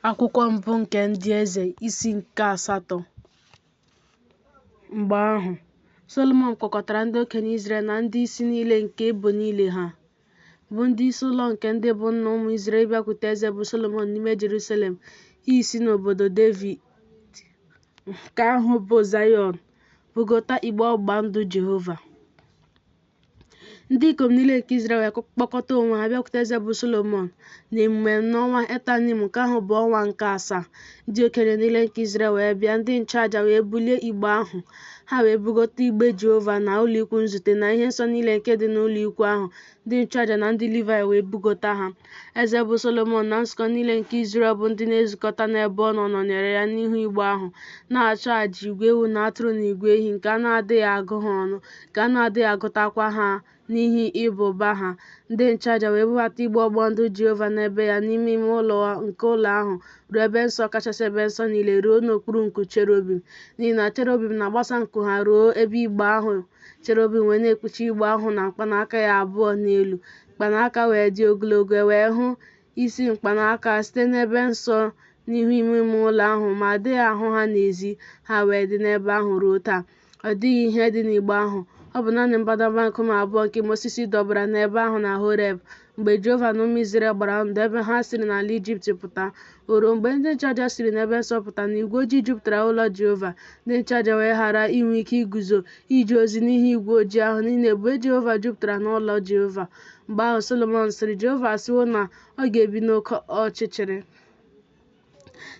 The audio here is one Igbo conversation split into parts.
Akwụkwọ mbụ nke Ndị Eze, isi nke asatọ. Mgbe ahụ, Solomọn kpọkọtara ndị okenye Izrel na ndị isi niile nke ebo niile ha, bụ ndị isi ụlọ nke ndị bụ nna ụmụ Izrel ịbịakwute eze bụ Solomọn n'ime Jeruselem, isi n'obodo Devid, nke ahụ bụ Zayọn, bugota igbe ọgbụgba ndụ Jehova. Ndị ikom niile nke Izrel wee kpọkọta onwe ha bịakwute eze bụ Solomọn n'emume n'ọnwa Etanim, nke ahụ bụ ọnwa nke asaa. Ndị okenye niile nke Izrel wee bịa, ndị nchụaja wee bulie igbe ahụ. Ha wee bugota igbe Jehova na ụlọikwu nzute na ihe nsọ niile nke dị n'ụlọikwu ahụ, ndị nchụaja na ndị Livaị wee bugota ha. Eze bụ Solomọn na nzukọ niile nke Izrel bụ ndị na-ezukọta n'ebe ọ nọ nọnyere ya n'ihu igbe ahụ, na-achụ aja igwe ewu na atụrụ na igwe ehi nke a na-adịghị agụ ha ọnụ, nke a na-adịghị agụtakwa ha n'ihi ịba ụba ha. Ndị nchụaja wee bubata igbe ọgbụgba ndụ Jehova n'ebe ya n'ime ime ụlọ nke ụlọ ahụ ruo ebe nsọ kachasị ebe nsọ niile, ruo n'okpuru nku cherubim, n'ihi na cherubim na-agbasa nku ha ruo ebe igbe ahụ, cherubim wee na-ekpuchi igbe ahụ na mkpanaka ya abụọ n'elu. Mkpanaka wee dị ogologo, e wee hụ isi mkpanaka site n'ebe nsọ n'ihu ime ime ụlọ ahụ, ma a dịghị ahụ ha n'ezi, ha wee dị n'ebe ahụ ruo taa. Ọ dịghị ihe dị n'igbe ahụ, ọ bụ naanị mbadamba nkume abụọ nke Mozis dọbara n'ebe ahụ na Horeb, mgbe Jehova na ụmụ Izrel gbara ndụ ebe ha siri n'ala Ijipt pụta. O ruo, mgbe ndị nchụaja siri n'ebe nsọ pụta, na igwe ojii jupụtara ụlọ Jehova, ndị nchụaja wee ghara inwe ike iguzo ije ozi n'ihi igwe ojii ahụ, n'ihi na ebube Jehova jupụtara n'ụlọ Jehova. Mgbe ahụ Solomọn sịrị, Jehova asịwo na ọ ga-ebi n'oke ọchịchịrị.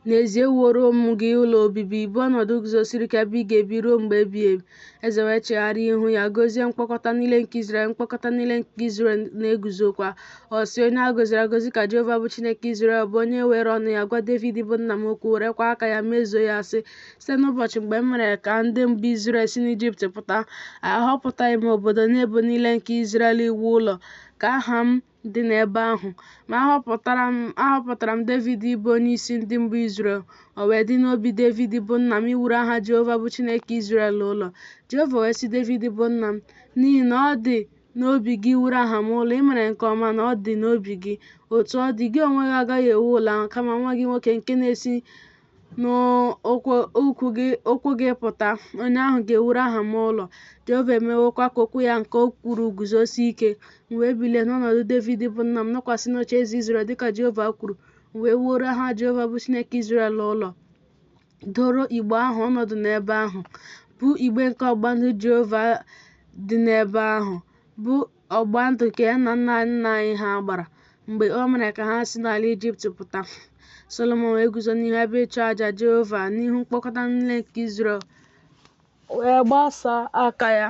N'ezie, ewuworo m gị ụlọ obibi, bụ ọnọdụ guzosiri ike ebe ị ga-ebi ruo mgbe ebighị ebi. Eze wee chegharịa ihu ya, gọzie mkpọkọta niile nke Izrel, mkpọkọta niile nke Izrel na-eguzokwa. Ọ sị, Onye a gọziri agọzi ka Jehova bụ Chineke Izrel bụ, onye were ọnụ ya gwa Devid bụ nna m okwu, werekwa aka ya mezuo ya, sị, Site n'ụbọchị mgbe m mere ka ndị m bụ Izrel si n'Ijipt pụta, ahọpụtaghị m obodo n'ebo niile nke Izrel iwu ụlọ ka aha m dị n'ebe ahụ. Ma ahọpụtara m Devid ịbụ onyeisi ndị m bụ Izrel. O wee dị n'obi Devid bụ nna m iwuru aha Jehova bụ Chineke Izrel ụlọ. Jehova wee sị Devid bụ nna m, N'ihi na ọ dị n'obi gị iwuru aha m ụlọ, i mere nke ọma na ọ dị n'obi gị. Otu ọ dị, gị onwe gị agaghị ewu ụlọ ahụ, kama nwa gị nwoke nke na-esi n'ụkwụ gị pụta, onye ahụ ga-ewuru aha m ụlọ. Jehova emewokwa ka okwu ya nke o kwuru guzosie ike. M wee bilie n'ọnọdụ Devid bụ nna m nọkwasị n'ocheeze Izrel dịka Jehova kwuru. M wee wuoro aha Jehova bụ Chineke Izrel ụlọ, doro igbe ahụ ọnọdụ n'ebe ahụ, bụ igbe nke ọgbụgba ndụ Jehova dị n'ebe ahụ, bụ ọgbụgba ndụ nke ya na nna nna anyị ha gbara mgbe o mere ka ha si n'ala Ijipt pụta. Solomọn wee guzo n'ihu ebe ịchụ aja Jehova n'ihu mkpọkọta niile nke Izrel, wee gbasaa aka ya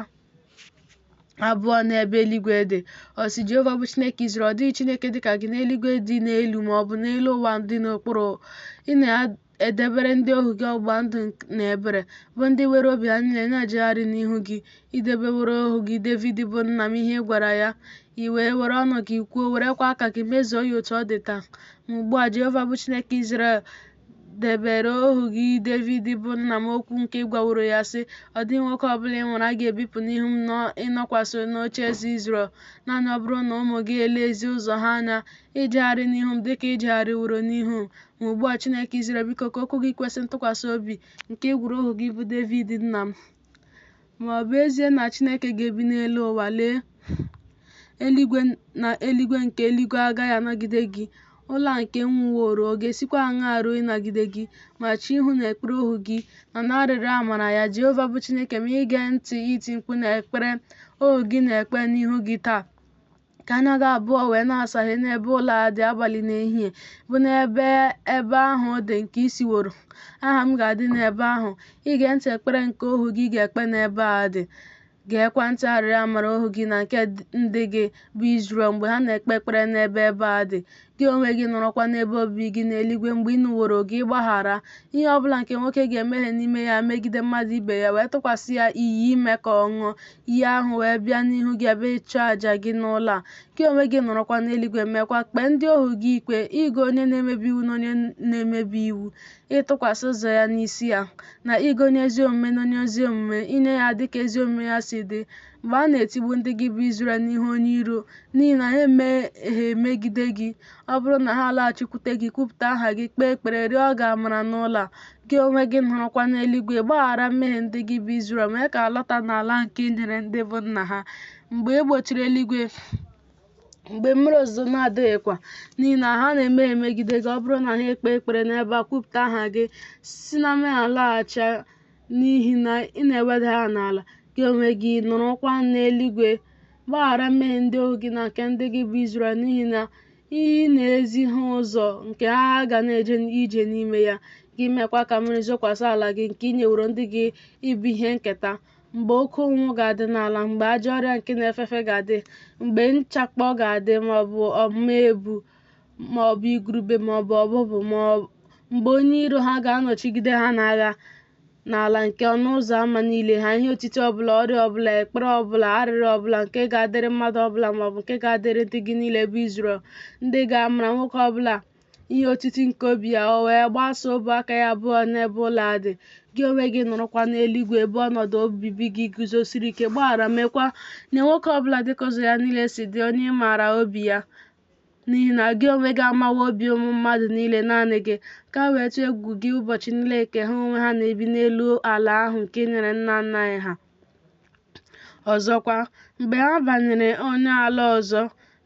abụọ n'ebe eluigwe dị. Ọ sị, Jehova bụ Chineke Izrel, ọ dịghị Chineke dị ka gị n'eluigwe dị n'elu ma ọ bụ n'elu ụwa dị n'okpuru. Ị na-edebere ndị ohu gị ọgbụgba ndụ na ebere, bụ ndị were obi ha niile na-ejegharị n'ihu gị. I debeworo ohu gị Devid bụ nna m ihe ị gwara ya, i wee were ọnụ gị kwuo, werekwa aka gị mezuo ya otu ọ dị taa. Ma ugbu a, Jehova bụ Chineke Izrel, debere ohu gị Devid bụ nna m okwu nke ị gwaworo ya, sị, Ọ dịghị nwoke ọ bụla ị mụrụ a ga-ebipụ n'ihu m ịnọkwasị n'ocheeze Izrel, naanị ọ bụrụ na ụmụ gị elezie ụzọ ha anya ijegharị n'ihu m dịka i jegharịworo n'ihu m. Ma ugbu a, Chineke Izrel, biko ka okwu gị kwesị ntụkwasị obi nke ị gwara ohu gị bụ Devid nna m. Ma ọ bụ ezie na Chineke ga-ebi n'elu ụwa, lee, eluigwe na eluigwe nke eluigwe agaghị anagide gị. Ụlọ a nke m wuworo, ọ ga-esikwa aṅaa ruo ịnagide gị? Ma chee ihu n'ekpere ohu gị na n'arịrịọ amara ya, Jehova bụ Chineke m, ige ntị iti mkpu na ekpere ohu gị na-ekpe n'ihu gị taa. Ka anya gị abụọ wee na-asaghe n'ebe ụlọ a dị abalị na ehihie, bụ n'ebe ebe ahụ dị nke ị sịworo, Aha m ga-adị n'ebe ahụ, ige ntị ekpere nke ohu gị ga-ekpe n'ebe a dị. Geekwa ntị arịrịọ amara ohu gị na nke ndị gị bụ Izrel mgbe ha na-ekpe ekpere n'ebe ebe a dị. Gị onwe gị nọrọkwa n'ebe obibi gị n'eluigwe mgbe ị nụworo gị gbaghara ihe ọ bụla nke nwoke ga-emehie n'ime ya megide mmadụ ibe ya, wee tụkwasị ya iyi ime ka ọ ṅụọ iyi ahụ wee bịa n'ihu gị ebe ịchụ aja gị n'ụlọ a. Gị onwe gị nọrọkwa n'eluigwe meekwa kpee ndị ohu gị ikpe ịgụ onye na-emebi iwu na onye na-emebi iwu, ịtụkwasị ụzọ ya n'isi ya, na ịgụ onye ezi omume na onye ezi omume, inye ya dịka ezi omume ya si dị. Mgbe a na-etigbu ndị gị bụ Izrel n'ihu onye iro, n'ihi na ha emehie megide gị, ọ bụrụ na ha alaghachikwute gị, kwupụta aha gị, kpee ekpere, rịọ gị amara n'ụlọ a, gị onwe gị nụrụkwa n'eluigwe, gbaghara mmehie ndị gị bụ Izrel, mee ka ha lọta n'ala nke i nyere ndị bụ nna ha. Mgbe e gbochiri eluigwe, mgbe mmiri ozuzo na-adịghịkwa, n'ihi na ha na-emehie megide gị, ọ bụrụ na ha ekpee ekpere n'ebe a, kwupụta aha gị, si na mmehie ha laghachi n'ihi na ị na-eweda ha n'ala, gị onwe gị nụrụkwa n'eluigwe, gbaghara mmehie ndị ohu gị na nke ndị gị bụ Izrel, n'ihi na ị na-ezi ha ụzọ nke ha ga na-eje ije n'ime ya, gị meekwa ka mmiri zokwasị ala gị nke i nyeworo ndị gị ịbụ ihe nketa. Mgbe oke ụnwụ ga-adị n'ala, mgbe ajọ ọrịa nke na-efe efe ga-adị, mgbe nchakpọ ga-adị, maọbụ ọmụma ebu, maọbụ igurube, maọbụ ọbụbụ, mgbe onye iro ha ga-anọchigide ha n'agha n'ala nke ọnụ ụzọ ama niile ha, ihe otiti ọbụla, ọrịa ọbụla, ekpere ọbụla, arịrịọ ọbụla nke ga-adịrị mmadụ ọbụla maọbụ nke ga-adịrị ndị gị niile bụ Izrel, ndị ga-amara nwoke ọbụla ihe otiti nke obi ya, o wee gbasaa ọbụ aka ya abụọ n'ebe ụlọ a dị. Gị onwe gị nụrụkwa n'eluigwe ebe ọnọdụ obibi gị guzosiri ike, gbaghara, meekwa nye nwoke ọbụla dịka ụzọ ya niile si dị, onye ị maara obi ya, n'ihi na gị onwe gị amawo obi ụmụ mmadụ niile naanị gị, ka ha wee tụọ egwu gị ụbọchị niile nke ha onwe ha na-ebi n'elu ala ahụ nke i nyere nna nna anyị ha. Ọzọkwa, mgbe ha banyere onye ala ọzọ,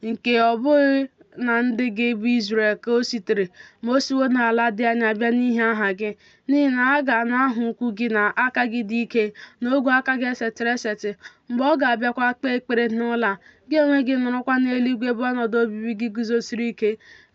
nke ọ bụghị na ndị gị bụ Izrel ka o sitere, ma o siwo n'ala dị anya bịa n'ihi aha gị, n'ihi na ha ga-anụ aha ukwu gị na aka gị dị ike na ogwe aka gị esetịrị esetị, mgbe ọ ga-abịakwa kpee ekpere n'ụlọ a, gị onwe gị nụrụkwa n'eluigwe ebe ọnọdụ obibi gị guzosiri ike,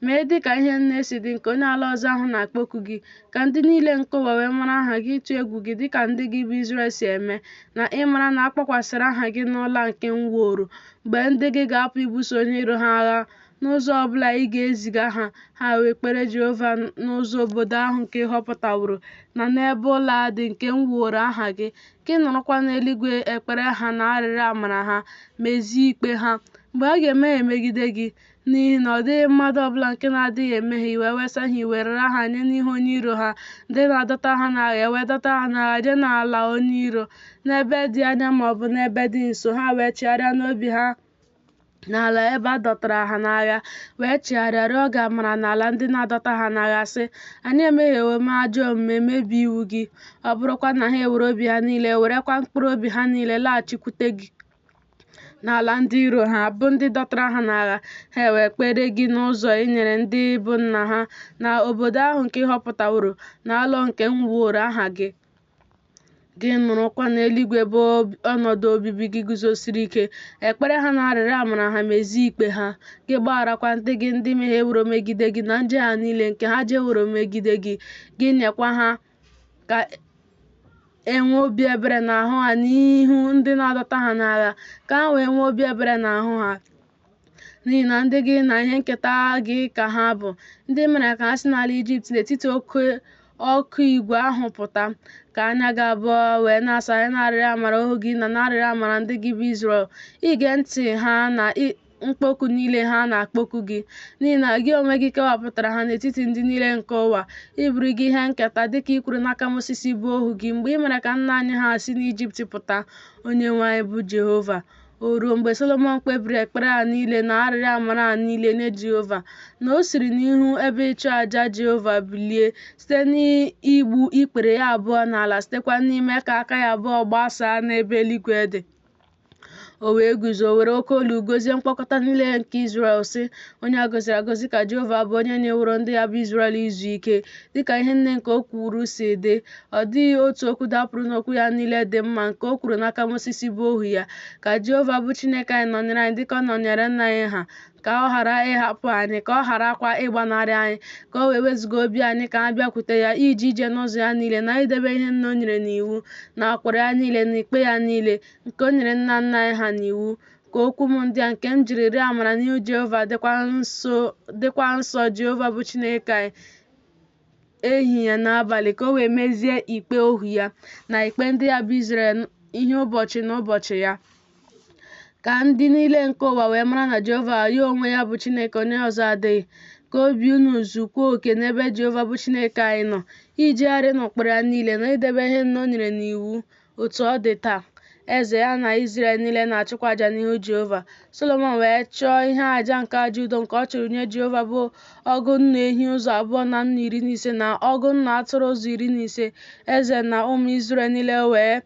mee dị ka ihe niile si dị nke onye ala ọzọ ahụ na-akpọku gị, ka ndị niile nke ụwa wee mara aha gị, ịtụ egwu gị dị ka ndị gị bụ Izrel si eme, na ịmara na a kpọkwasịrị aha gị n'ụlọ a nke m wuoro. Mgbe ndị gị ga-apụ ibuso onye iro ha agha n'ụzọ ọ bụla ị ga-eziga ha, ha wee kpere Jehova n'ụzọ obodo ahụ nke ị họpụtaworo, na n'ebe ụlọ a dị nke m wuoro aha gị, gị nụrụkwa n'eluigwe ekpere ha na arịrịọ amara ha, mezie ikpe ha. Mgbe ha ga-emehie megide gị, n'ihi na ọ dịghị mmadụ ọbụla nke na-adịghị emehie, i wee wesa ha iwe, rara ha nye n'ihu onye iro ha, ndị na-adọta ha n'agha, e wee dọta ha n'agha jee n'ala onye iro, n'ebe dị anya ma ọ bụ n'ebe dị nso, ha wee chegharịa n'obi ha n'ala ebe a dọtara ha n'agha, wee chegharịa rịọ gị amara n'ala ndị na-adọta ha n'agha, sị, Anyị emehiewo mee ajọ omume, mebie iwu gị. Ọ bụrụkwa na ha ewere obi ha niile, werekwa mkpụrụ obi ha niile laghachikwute gị n'ala ndị iro ha, bụ ndị dọtara ha n'agha, ha ewee kpere gị n'ụzọ i nyere ndị bụ nna ha, na obodo ahụ nke ị họpụtaworo, na ụlọ nke m wuoro aha gị. Gị nụrụkwa n'eluigwe ebe ọnọdụ obibi gị guzosiri ike, ekpere ha na arịrịọ amara ha, mezie ikpe ha. Gị gbagharakwa ndị gị ndị mehieworo megide gị na njehie ha niile nke ha jeworo megide gị. Gị nyekwa ha ka e nwee obi ebere n'ahụ ha n'ihu ndị na-adọta ha n'agha, ka ha wee nwee obi ebere n'ahụ ha. N'ihi na ndị gị na ihe nketa gị ka ha bụ, ndị i mere ka ha si n'ala Ijipt n'etiti oke ọkụ igwe ahụ pụta, ka anya gị abụọ wee na-asaghe n'arịrịọ amara ohu gị na n'arịrịọ amara ndị gị bụ Izrel, ige ntị ha na mkpọku niile ha na-akpọku gị, n'ihi na gị onwe gị kewapụtara ha n'etiti ndị niile nke ụwa, ịbụrụ gị ihe nketa, dịka i kwuru n'aka Mosisi bụ ohu gị, mgbe i mere ka nna anyị ha si n'Ijipt pụta, Onyenwe anyị bụ Jehova. O ruo mgbe Solomọn kpebiri ekpere a niile na arịrịọ amara a niile nye Jehova, na o siri n'ihu ebe ịchụ aja Jehova bilie site n'igbu ikpere ya abụọ n'ala, sitekwa n'ime ka aka ya abụọ gbasaa n'ebe eluigwe dị. O wee guzo, were oke olu gọzie mkpọkọta niile nke Izrel, sị, Onye a gọziri agọzi ka Jehova bụ, onye nyeworo ndị ya bụ Izrel izu ike, dịka ihe niile nke o kwuru si dị. Ọ dịghị otu okwu dapụrụ n'okwu ya niile dị mma nke o kwuru n'aka Mosisi bụ ohu ya. Ka Jehova bụ Chineke anyị nọnyere anyị dịka ọ nọnyeere nna anyị ha, ka ọ ghara ịhapụ anyị, ka ọ gharakwa ịgbanarị anyị, ka o wee wezụga obi anyị ka ha bịakwute ya, ije ije n'ụzọ ya niile na idebe ihe niile o nyere n'iwu, na ụkpụrụ ya niile na ikpe ya niile, nke o nyere nna nna anyị ha n'iwu. Ka okwu m ndị a nke m jiri rịọ amara n'ihu Jehova dịkwa nso Jehova bụ Chineke anyị ehihie na abalị, ka o wee mezie ikpe ohu ya na ikpe ndị ya bụ Izrel ihe ụbọchị na ụbọchị ya. Ka ndị niile nke ụwa wee mara na Jehova ya onwe ya bụ Chineke, onye ọzọ adịghị. Ka obi unu zukwuo oke n'ebe Jehova bụ Chineke anyị nọ, ijegharị n'ụkpụrụ ya niile na idebe ihe niile o nyere n'iwu, otu ọ dị taa. Eze, ya na Izrel niile na-achụkwa aja n'ihu Jehova. Solomọn wee chụọ ihe aja nke aja udo nke ọ chụrụ nye Jehova bụ ọgụ nnu ehi ụzọ abụọ na nnu 15 na ọgụ nnu atụrụ ụzọ 15. Eze na ụmụ Izrel niile wee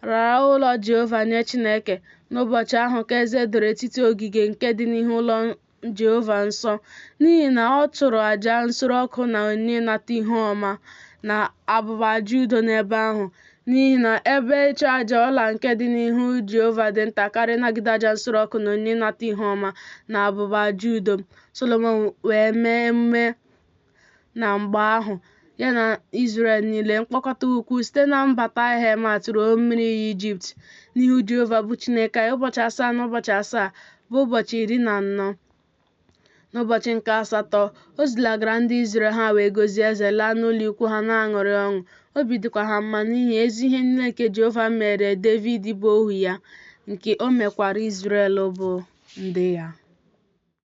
rara ụlọ Jehova nye Chineke. N'ụbọchị ahụ ka eze doro etiti ogige nke dị n'ihu ụlọ Jehova nsọ, n'ihi na ọ chụrụ aja nsure ọkụ na onyinye ịnata ihu ọma na abụba aja udo n'ebe ahụ, n'ihi na ebe ịchụ aja ọla nke dị n'ihu Jehova dị nta karịa ịnagide aja nsure ọkụ na onyinye ịnata ihu ọma na abụba aja udo. Solomọn wee mee emume na mgbe ahụ, ya na Izrel niile, mkpọkọta ukwu site na mbata Hemat ruo mmiri iyi Ijipt, n'ihu Jehova bụ Chineke anyị, ụbọchị asaa na ụbọchị asaa, bụ ụbọchị 14. N'ụbọchị nke asatọ, o zilagara ndị Izrel, ha wee gọzie eze, laa n'ụlọikwuu ha na-aṅụrị ọṅụ. Obi dịkwa ha mma n'ihi ezi ihe niile nke Jehova meere Devid bụ ohu ya, nke o mekwaara Izrel bụ ndị ya.